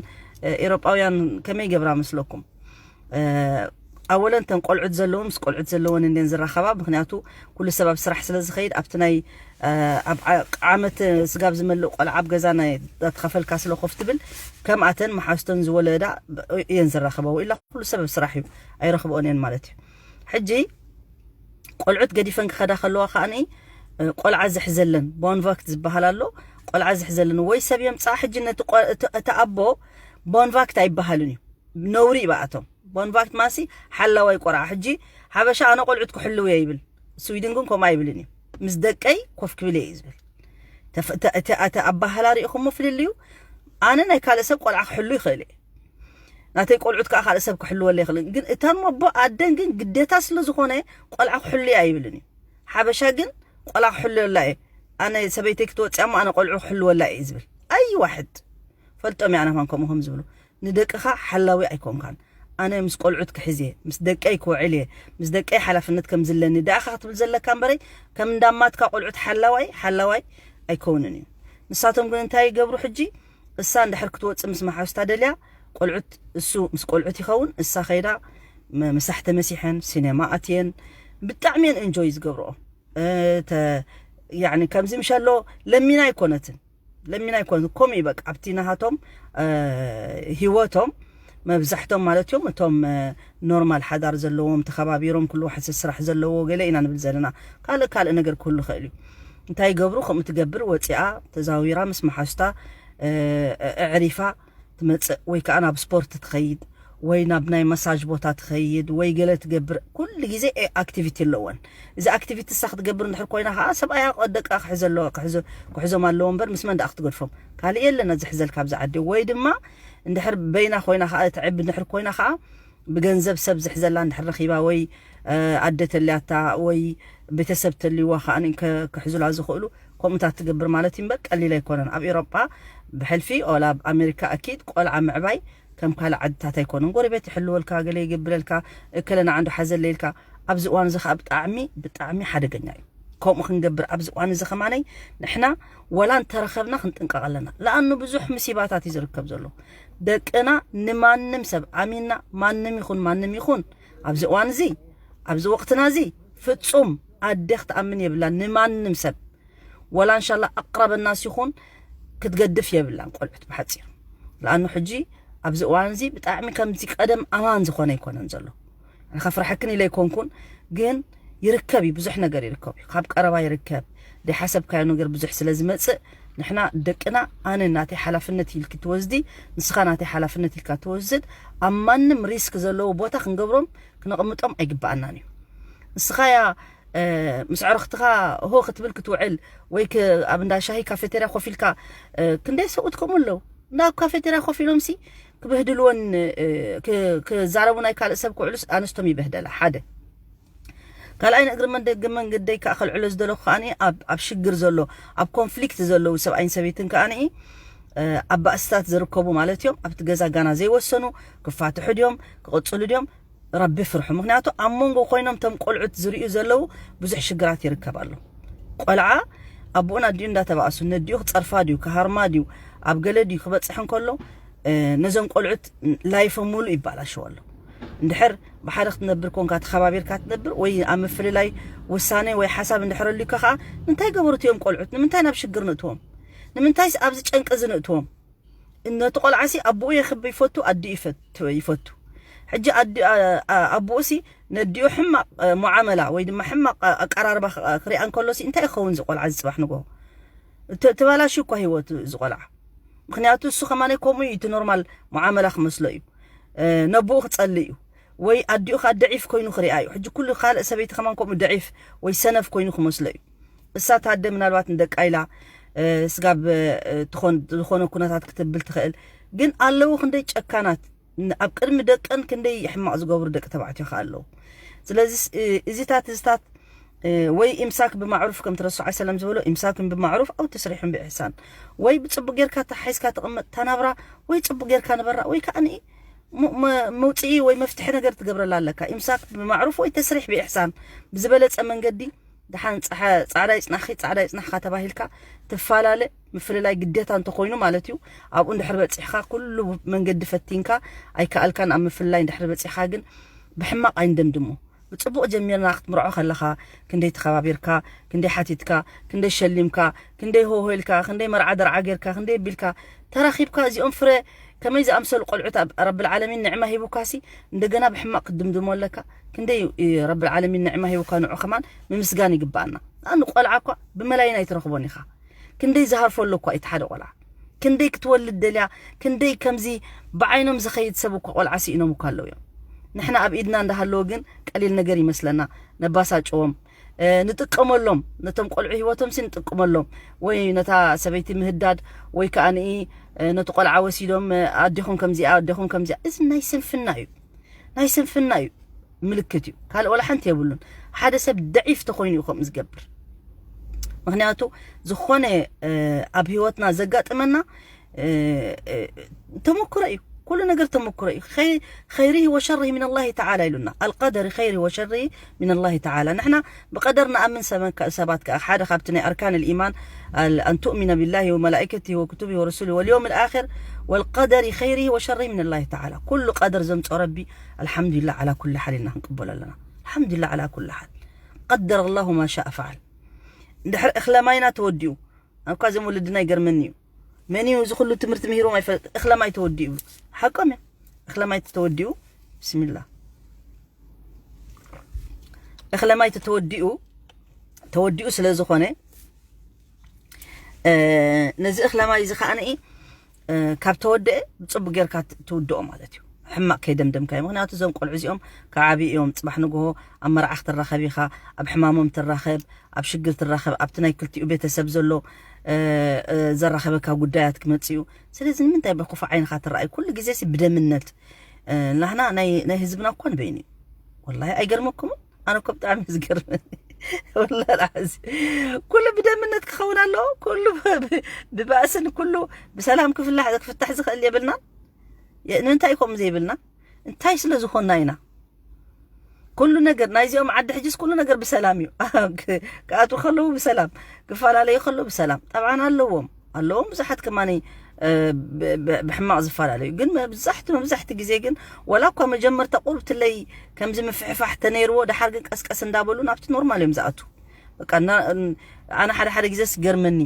ኤሮጳውያን ከመይ ገብራ መስለኩም? ኣወለን ተን ቆልዑት ዘለውን ምስ ቆልዑት ዘለወን እንዴን ዝራኸባ። ምክንያቱ ኩሉ ሰብ ኣብ ስራሕ ስለ ዝኸይድ ኣብቲ ናይ ኣብ ዓመት ስጋብ ዝመልእ ቆልዓ ኣብ ገዛ ናይ ዳተኸፈልካ ስለ ኮፍ ትብል፣ ከምኣተን መሓዝተን ዝወለዳ እየን ዝራኸባ። ወኢላ ኩሉ ሰብ ኣብ ስራሕ እዩ፣ ኣይረኽብኦን እየን ማለት እዩ። ሕጂ ቆልዑት ገዲፈን ክኸዳ ከለዋ ከዓኒ ቆልዓ ዝሕዘለን ቦንቫክት ዝበሃል ኣሎ። ቆልዓ ዝሕዘለን ወይ ሰብ የምፅኣ። ሕጂ ነቲ ኣቦ ቦንቫክት ኣይበሃልን እዩ፣ ነውሪ ይበኣቶም። ቦንቫክት ማሲ ሓላዋይ ቆርዓ። ሕጂ ሓበሻ ኣነ ቆልዑት ክሕልው እየ ይብል፣ ስዊድን ግን ከምኡ ኣይብልን እዩ። ምስ ደቀይ ኮፍ ክብል እየ እዩ ዝብል። እቲ ኣባህላ ርኢኹሞ ፍልልዩ። ኣነ ናይ ካልእ ሰብ ቆልዓ ክሕሉ ይኽእል እየ፣ ናተይ ቆልዑት ከዓ ካልእ ሰብ ክሕልወለ ይኽእል። ግን እተን ኣቦ ኣደን ግን ግዴታ ስለ ዝኾነ ቆልዓ ክሕሉ እየ ኣይብልን እዩ። ሓበሻ ግን ቆልዓ ክሕልወላ እየ፣ ኣነ ሰበይተይ ክትወፅያ እሞ ኣነ ቆልዑ ክሕልወላ እየ ዝብል። ኣይ ዋሕድ ፈልጦም እያ ናማን ከምኡ ከም ዝብሉ። ንደቅኻ ሓላዊ ኣይኮንካን። ኣነ ምስ ቆልዑት ክሕዝ እየ፣ ምስ ደቀይ ክውዕል እየ፣ ምስ ደቀይ ሓላፍነት ከም ዝለኒ ደኣኻ ክትብል ዘለካ እምበረይ ከም እንዳማትካ ቆልዑት ሓላዋይ ሓላዋይ ኣይከውንን እዩ። ንሳቶም ግን እንታይ ይገብሩ? ሕጂ እሳ እንድሕር ክትወፅእ ምስ መሓዝታ ደልያ ቆልዑት እሱ ምስ ቆልዑት ይኸውን፣ እሳ ከይዳ ምሳሕ ተመሲሐን ሲኔማ ኣትየን ብጣዕሚ እየን እንጆይ ዝገብርኦ። ከምዚ ምሸሎ ለሚና ኣይኮነትን ለሚና ኣይኮነትን። ከምኡ እዩ በቃ። ኣብቲ ናሃቶም ህይወቶም መብዛሕቶም ማለት እዮም እቶም ኖርማል ሓዳር ዘለዎም ተኸባቢሮም ኩሉ ዋሕሰ ስራሕ ዘለዎ ገለ ኢና ንብል ዘለና። ካልእ ካልእ ነገር ክህሉ ይኽእል እዩ። እንታይ ይገብሩ? ከምኡ ትገብር ወፂኣ ተዛዊራ ምስ መሓዝታ ኣዕሪፋ ትመፅእ ወይ ከዓ ናብ ስፖርት ትኸይድ ወይ ናብ ናይ መሳጅ ቦታ ትኸይድ ወይ ገለ ትገብር። ኩሉ ግዜ ኣክቲቪቲ ኣለወን። እዚ ኣክቲቪቲ እሳ ክትገብር እንድሕር ኮይና ከዓ ሰብኣያ ደቃ ክሕዞም ኣለዎ እምበር ምስ መን ደኣ ክትገድፎም? ካልእ የለን ዝሕዘል ካብዚ ዓዲ። ወይ ድማ እንድሕር በይና ኮይና ከዓ ትዕቢ እንድሕር ኮይና ከዓ ብገንዘብ ሰብ ዝሕዘላ እንድሕር ረኺባ ወይ ኣደ ተልያታ ወይ ቤተሰብ ተልይዋ ከዓ ክሕዙላ ዝኽእሉ ከምኡታት ትገብር ማለት እዩ እምበር ቀሊል ኣይኮነን። ኣብ ኤሮጳ ብሕልፊ ኦላ ኣብ ኣሜሪካ ኣኪድ ቆልዓ ምዕባይ ከም ካልእ ዓድታት ኣይኮነን። ጎረቤት ይሕልወልካ፣ ገለ ይገብረልካ፣ እከለ ንዓንዱ ሓዘለ ኢልካ። ኣብዚ እዋን እዚ ከዓ ብጣዕሚ ብጣዕሚ ሓደገኛ እዩ። ከምኡ ክንገብር ኣብዚ እዋን እዚ ከማነይ ንሕና ወላ እንተረኸብና ክንጥንቀቕ ኣለና። ለኣኑ ብዙሕ ምሲባታት እዩ ዝርከብ ዘሎ። ደቅና ንማንም ሰብ ኣሚንና ማንም ይኹን ማንም ይኹን ኣብዚ እዋን እዚ ኣብዚ ወቅትና እዚ ፍጹም ኣደ ክትኣምን የብላን ንማንም ሰብ። ወላ እንሻላ ኣቅረበናስ ይኹን ክትገድፍ የብላን ቆልዑት ብሓፂር። ለኣኑ ሕጂ ኣብዚ እዋን እዚ ብጣዕሚ ከምዚ ቀደም ኣማን ዝኾነ ኣይኮነን ዘሎ። ከፍርሐክን ኢለ ኣይኮንኩን፣ ግን ይርከብ እዩ፣ ብዙሕ ነገር ይርከብ እዩ። ካብ ቀረባ ይርከብ። ዘይሓሰብካዮ ነገር ብዙሕ ስለ ዝመፅእ ንሕና ደቅና ኣነ ናተይ ሓላፍነት ኢልኪ ትወስዲ፣ ንስኻ ናተይ ሓላፍነት ኢልካ ትወስድ። ኣብ ማንም ሪስክ ዘለዎ ቦታ ክንገብሮም ክነቕምጦም ኣይግበኣናን እዩ። ንስኻ ያ ምስ ዕርኽትኻ ሆ ክትብል ክትውዕል ወይ ኣብ እንዳ ሻሂ ካፌቴርያ ኮፍ ኢልካ ክንደይ ሰብኡት ከምኡ ኣለዉ። እንዳ ኣብ ካፌቴርያ ኮፍ ኢሎም ሲ ክብህድልወን ክዛረቡ ናይ ካልእ ሰብ ክውዕሉ ኣንስቶም ይበህደላ ሓደ ካልኣይ ንእግሪ መንደግ መንገደይ ከዓ ከልዕሎ ዝደለኹ ከዓኒ ኣብ ኣብ ሽግር ዘሎ ኣብ ኮንፍሊክት ዘለዉ ሰብኣይን ሰበይትን ከዓኒ ኣብ ባእስታት ዝርከቡ ማለት እዮም። ኣብቲ ገዛ ጋና ዘይወሰኑ ክፋትሑ ድዮም ክቕፅሉ ድዮም ረቢ ፍርሑ። ምክንያቱ ኣብ መንጎ ኮይኖም ቶም ቆልዑት ዝርእዩ ዘለዉ ብዙሕ ሽግራት ይርከብ ኣሎ። ቆልዓ ኣቦኡን ኣዲኡ እንዳተባእሱ ነዲኡ ክፀርፋ ድዩ ክሃርማ ድዩ ኣብ ገለ ድዩ ክበፅሕ እንከሎ ነዞም ቆልዑት ላይፎም ሙሉእ ይባላሸው ኣሎ። እንድሕር ብሓደ ክትነብር ኮንካ ተኸባቢርካ ትነብር ወይ ኣብ ምፍልላይ ውሳኔ ወይ ሓሳብ እንድሕር ኣልዩካ ከዓ ንምንታይ ገበሩ እዮም ቆልዑት? ንምንታይ ናብ ሽግር ንእትዎም? ንምንታይስ ኣብዚ ጨንቂ እዚ ንእትዎም? ነቲ ቆልዓሲ ኣቦኡ የኽብ ይፈቱ፣ ኣዲኡ ይፈቱ። ሕጂ ኣቦኡሲ ነዲኡ ሕማቕ ሙዓመላ ወይ ድማ ሕማቕ ኣቀራርባ ክሪኣ እንከሎሲ እንታይ ይኸውን እዚ ቆልዓ እዚ ፅባሕ ንጎ? ተባላሹ እኳ ህይወት እዚ ቆልዓ። ምክንያቱ እሱ ከማነ ከምኡ እዩ እቲ ኖርማል ሙዓመላ ክመስሎ እዩ። ነቦኡ ክፀልእ እዩ ወይ ኣዲኡ ከዓ ደዒፍ ኮይኑ ክሪኣ እዩ። ሕጂ ኩሉ ካልእ ሰበይቲ ከማን ከምኡ ደዒፍ ወይ ሰነፍ ኮይኑ ክመስሎ እዩ። እሳ ታደ ምናልባት ንደቃ ኢላ ስጋብ ዝኾነ ኩነታት ክትብል ትኽእል። ግን ኣለዉ ክንደይ ጨካናት ኣብ ቅድሚ ደቀን ክንደይ ሕማቕ ዝገብሩ ደቂ ተባዕትዮ ከዓ ኣለዉ። ስለዚ እዚታት እዚታት ወይ ኢምሳክ ብማዕሩፍ ከም ትረሱ ዓይ ሰለም ዝበሎ ኢምሳክን ብማዕሩፍ ኣው ተስሪሑን ብኢሕሳን ወይ ብፅቡቅ ጌርካ ተሓይዝካ ተቐመጥ ታናብራ ወይ ፅቡቅ ጌርካ ንበራ ወይ ከዓ መውፅኢ ወይ መፍትሒ ነገር ትገብረላ ኣለካ። ኢምሳክ ብማዕሩፍ ወይ ተስሪሕ ብኢሕሳን ብዝበለፀ መንገዲ ደሓን ጻዕዳ ይጽናሕኪ ጻዕዳ ይጽናሕካ ተባሂልካ ትፈላለ ምፍልላይ ግዴታ እንተኾይኑ ማለት እዩ። ኣብኡ እንድሕር በጺሕካ ኩሉ መንገዲ ፈቲንካ ኣይከኣልካን። ኣብ ምፍልላይ እንድሕር በጺሕካ ግን ብሕማቕ ኣይንደምድሞ። ብጽቡቕ ጀሚርና ክትምርዖ ከለኻ ክንደይ ተኸባቢርካ፣ ክንደይ ሓቲትካ፣ ክንደይ ሸሊምካ፣ ክንደይ ሆሆ ኢልካ፣ ክንደይ መርዓ ደርዓ ጌርካ፣ ክንደይ ቢልካ ተራኺብካ እዚኦም ፍረ ከመይ ዝኣምሰሉ ቆልዑት ኣብ ረብል ዓለሚን ንዕማ ሂቡካሲ እንደገና ብሕማቕ ክትድምድሞ ኣለካ። ክንደይ ረብል ዓለሚን ንዕማ ሂቡካ ንዑ ከማን ምምስጋን ይግባኣና። ኣን ቆልዓ እኳ ብመላይን ኣይትረኽቦን ኢኻ። ክንደይ ዝሃርፎ ኣሎ እኳ እቲ ሓደ ቆልዓ ክንደይ ክትወልድ ደልያ ክንደይ ከምዚ ብዓይኖም ዝኸይድ ሰብ እኳ ቆልዓ ስኢኖም እኳ ኣለዉ እዮም። ንሕና ኣብ ኢድና እንዳሃለወ ግን ቀሊል ነገር ይመስለና። ነባሳጭዎም ንጥቀመሎም ነቶም ቆልዑ ህይወቶም ሲ ንጥቀመሎም ወይ ነታ ሰበይቲ ምህዳድ ወይ ከዓ ንኢ ነቲ ቆልዓ ወሲዶም ኣዴኹም ከምዚኣ ኣዴኹም ከምዚኣ እዚ ናይ ስንፍና እዩ። ናይ ስንፍና እዩ ምልክት እዩ። ካልእ ወላ ሓንቲ የብሉን። ሓደ ሰብ ደዒፍ ተኾይኑ እዩ ከምኡ ዝገብር። ምክንያቱ ዝኾነ ኣብ ህይወትና ዘጋጥመና ተመክሮ እዩ። ኩሉ ነገር ተመክሮ እዩ። ኸይሪሂ ወሸሪሂ ምን ኣላሂ ተዓላ ኢሉና። ኣልቀደሪ ኸይሪሂ ወሸሪሂ ምን ኣላሂ ተዓላ። ንሕና ብቀደር ንኣምን ሰባት ከዓ ሓደ ካብቲ ናይ ኣርካን ልኢማን ኣን ቱእሚነ ቢላሂ ወመላኢከቲሂ ወክቱቢሂ ወሩሱሊሂ ወልየውም ልኣኽር ወልቀደሪ ኸይሪሂ ወሸሪሂ ምን ኣላሂ ተዓላ። ኩሉ ቀደር ዘምፅኦ ረቢ ኣልሓምዱሊላህ ዓላ ኩሊ ሓል ኢልና ክንቅበሎ ኣለና። ኣልሓምዱሊላህ ዓላ ኩሊ ሓል። ቀደረ ላሁ ማ ሻእ ፈዓል። እንድሕር እኽለ ማይና ተወዲኡ ኣብካ ዘም ወለድና ይገርመኒ እዩ። መን እዩ እዚ ኩሉ ትምህርቲ ምሂሮም ኣይፈልጥ። እኽለ ማይ ተወዲኡ ሓቆም እያ። እኽለ ማይ ተወዲኡ ብስሚላ እኽለ ማይ ተወዲኡ ተወዲኡ ስለ ዝኾነ ነዚ እኽለ ማይ እዚ ከዓ ንኢ ካብ ተወደአ ብፅቡቅ ጌርካ ትውድኦ ማለት እዩ። ሕማቅ ከይደምደምካዮ ምክንያቱ እዞም ቆልዑ እዚኦም ከዓብዩ እዮም። ፅባሕ ንግሆ ኣብ መርዓ ክትራኸብ ኢኻ፣ ኣብ ሕማሞም ትራኸብ፣ ኣብ ሽግር ትራኸብ፣ ኣብቲ ናይ ክልቲኡ ቤተሰብ ዘሎ ዘራኸበካ ጉዳያት ክመፅእ እዩ። ስለዚ ንምንታይ ብክፉእ ዓይንኻ ትረኣይ? ኩሉ ግዜ ሲ ብደምነት ናህና ናይ ህዝብና እኮ ንበይኑ እዩ። ወላሂ ኣይገርመኩምን? ኣነ እኮ ብጣዕሚ ዝገርመኒ ወላ ላዚ ኩሉ ብደምነት ክኸውን ኣለዎ። ኩሉ ብባእስን ኩሉ ብሰላም ክፍላሕ ክፍታሕ ዝኽእል የብልና። ንምንታይ ከምኡ ዘይብልና? እንታይ ስለ ዝኾንና ኢና? ኩሉ ነገር ናይዚኦም ዓዲ ሕጅስ ኩሉ ነገር ብሰላም እዩ። ክኣትዉ ከለዉ ብሰላም፣ ክፈላለዩ ከለዉ ብሰላም። ጠብዓን ኣለዎም ኣለዎም ብዙሓት ከማኒ ብሕማቕ ዝፈላለዩ ግን መብዛሕቲ መብዛሕቲ ግዜ ግን ወላ እኳ መጀመርታ ቁርብትለይ ከምዚ ምፍሕፋሕ ተነይርዎ ድሓር ግን ቀስቀስ እንዳበሉ ናብቲ ኖርማል እዮም ዝኣትዉ። ኣነ ሓደ ሓደ ግዜ ስገርመኒ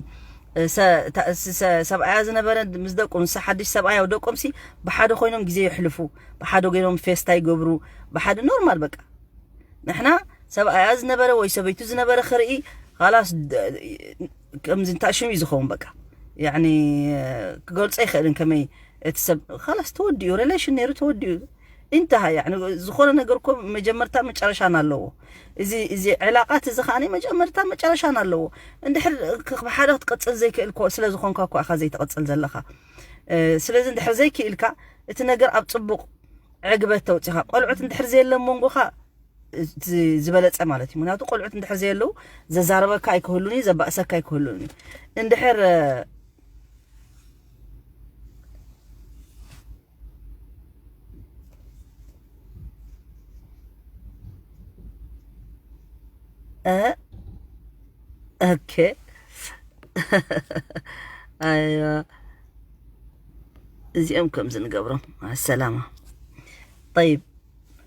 ሰብኣያ ዝነበረ ምስ ደቁ ንሳ ሓድሽ ሰብኣያ ደቆም ሲ ብሓደ ኮይኖም ግዜ ይሕልፉ፣ ብሓደ ኮይኖም ፌስታ ይገብሩ፣ ብሓደ ኖርማል በቃ ንሕና ሰብኣያ ዝነበረ ወይ ሰበይቱ ዝነበረ ክርኢ ኻላስ ከምዚ እንታይ ሽም እዩ ዝኸውን በቃ ያኒ ክገልጾ ይኽእልን ከመይ እቲ ሰብ ኻላስ ተወዲኡ ሪሌሽን ነይሩ ተወዲኡ እንተሃ ያኒ ዝኾነ ነገር እኮ መጀመርታ መጨረሻን ኣለዎ። እዚ እዚ ዕላቃት እዚ ከዓኒ መጀመርታ መጨረሻን ኣለዎ። እንድሕር ብሓደ ክትቀጽል ዘይክእል ስለ ዝኾንካ እኮ ኢኻ ዘይትቐጽል ዘለኻ። ስለዚ እንድሕር ዘይክኢልካ እቲ ነገር ኣብ ጽቡቕ ዕግበት ተውፂኻ ቆልዑት እንድሕር ዘየለ መንጎኻ ዝበለፀ ማለት እዩ። ምክንያቱ ቆልዑት እንድሕር ዘየለዉ ዘዛረበካ ኣይክህሉን እዩ፣ ዘባእሰካ ኣይክህሉን እዩ። እንድሕር ኦኬ ኣይዋ እዚኦም ከምዚ ንገብሮም ኣሰላማ ጠይብ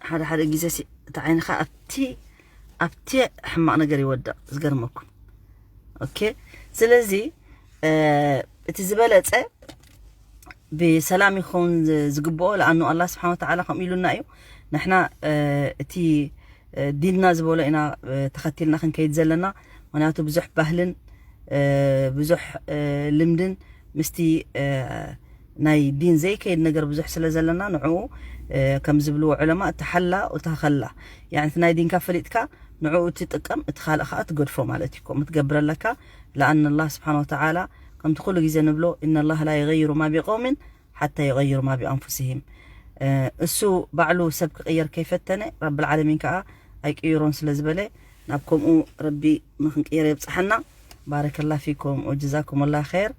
ሓደ ሓደ ግዜ እቲ ዓይንኻ ኣብቲ ኣብቲ ሕማቕ ነገር ይወድቕ ዝገርመኩም ኦኬ ስለዚ እቲ ዝበለፀ ብሰላም ይኸውን ዝግብኦ ለኣኑ ኣላ ስብሓን ወተዓላ ከምኡ ኢሉና እዩ ንሕና እቲ ዲንና ዝበሎ ኢና ተኸቲልና ክንከይድ ዘለና ምክንያቱ ብዙሕ ባህልን ብዙሕ ልምድን ምስቲ ናይ ዲን ዘይከይድ ነገር ብዙሕ ስለ ዘለና ንዕኡ ከም ዝብልዎ ዕለማ እቲ ሓላ እቲ ከላ ያኒ እቲ ናይ ዲንካ ፈሊጥካ ንዕኡ ትጥቀም እቲ ካልእ ከዓ ትገድፎ ማለት እዩ ከምኡ ትገብር ኣለካ ለኣን ኣላ ስብሓን ወተዓላ ከምቲ ኩሉ ግዜ ንብሎ ኢነ ላህ ላ የገይሩ ማ ቢቀውሚን ሓታ የገይሩ ማ ቢኣንፉሲሂም እሱ ባዕሉ ሰብ ክቅየር ከይፈተነ ረቢ ልዓለሚን ከዓ ኣይቅይሮን ስለ ዝበለ ናብ ከምኡ ረቢ ንክንቅየር የብፅሓና ባረከላ ፊኩም ወጀዛኩም ላ ር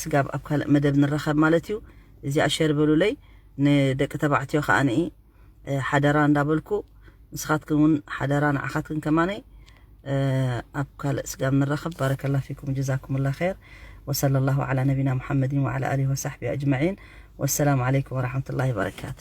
ስጋብ ኣብ ካልእ መደብ ንረኸብ ማለት እዩ እዚኣ ሸር በሉለይ ንደቂ ተባዕትዮ ከዓ ንኢ ሓደራ እንዳበልኩ ንስኻትክን እውን ሓደራ ንዓኻትክን ከማነይ ኣብ ካልእ ስጋብ ንራኸብ ባረከላ ፊኩም ጀዛኩምላ ኸይር። ወሰለ ላሁ ዓላ ነቢና ሙሐመድን ወዓላ ኣሊሂ ወሳሕቢ ኣጅመዒን። ወሰላሙ ዓለይኩም ወረሕመቱላሂ ወበረካቱ።